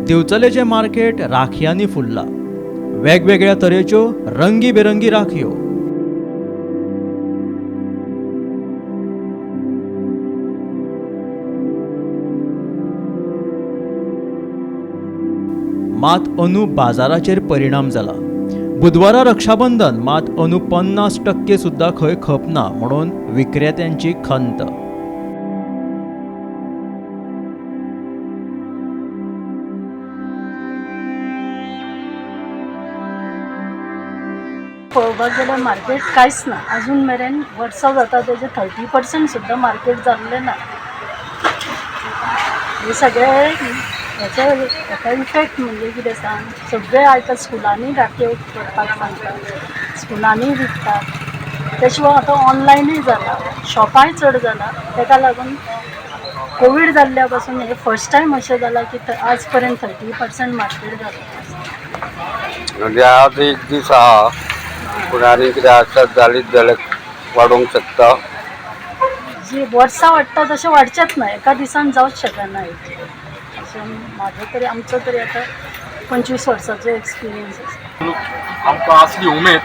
दिवचलेचें market राखयांनी फुल्लां. वेगवेगळ्या तरेच्यो रंगी बेरंगी राखयो. मात अंदू बाजाराचेर परिणाम जाला. बुधवारा रक्षाबंधन, मात अंदू 50% सुद्दां खंय खप ना म्हणून विक्रेत्यांची खंत. पळोवपाक गेल्यार मार्केट कांयच ना. अजून मेरेन वर्सां जाता तेजें 30% सुद्दां मार्केट जाल्लें ना. हे सगळे हेचे हेका इफेक्ट म्हणजे कितें सांग, सगळे आयकाल स्कुलांनी राखयो करपाक सांगता, स्कुलांनी विकतात. ते शिवाय आतां ऑनलायनूय जाला, शॉपांय चड जाला. तेका लागून कोवीड जाल्ल्या पासून हे फर्स्ट टायम अशें जालां की आज पर्यंत 30% मार्केट जालां. म्हणजे आज एक दीस आहा, पूण आनी कितें आसा जालीच जाल्यार वाडोवंक शकता. जी वर्सां वाडटा तशें वाडचेंच ना, एका दिसान जावंक शकना इतलें. अशें म्हाजो तरी, आमचो तरी आतां 25 वर्सांचो एक्सपिरियन्स आसा. आमकां आसली उमेद,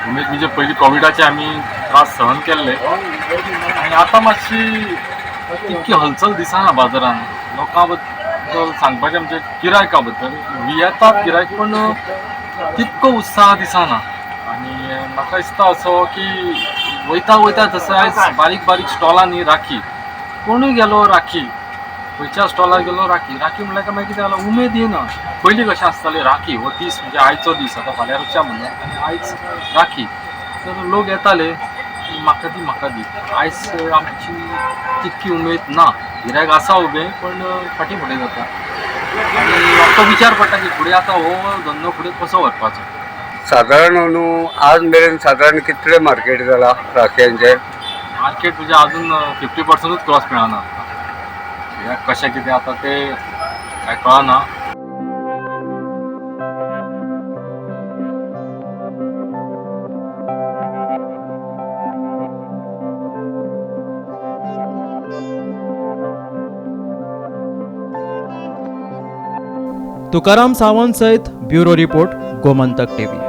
उमेद म्हणजे पयलीं कोविडाचे आमी त्रास सहन केल्ले आनी आतां मातशी तितकी हलचल दिसना बाजारान. लोकां बद्दल सांगपाचें म्हणजे गिरायका बद्दल येतात गिरायक, पूण तितको उत्साह दिसना. आनी म्हाका दिसता असो की वयता वयता तसो आयज बारीक बारीक स्टॉलांनी राखी, कोणूय गेलो राखी, खंयच्या स्टॉलार गेलो राखी. राखी म्हणल्यार काय मागीर कितें जालां, उमेद येना. पयलीं कशें आसतालें, राखी हो दीस म्हणजे आयचो दीस, आतां फाल्यां रक्षाबंधन आनी आयज राखी, तर लोक येताले म्हाका दी म्हाका दी. आयज आमची तितकी उमेद ना. गिरायक आसा उबें, पण फाटीं फुडें जाता आनी आमकां विचार पडटा की फुडें आतां हो धंदो फुडें कसो व्हरपाचो. सादारण अंदू आज मेरेन सादारण कितले मार्केट जाला राखयांचे? मार्केट म्हणजे अजून 50%च क्रॉस मेळना. कशें कितें आतां तें काय कळना. तुकाराम सावंत सयत ब्युरो रिपोर्ट, गोमंतक टीव्ही.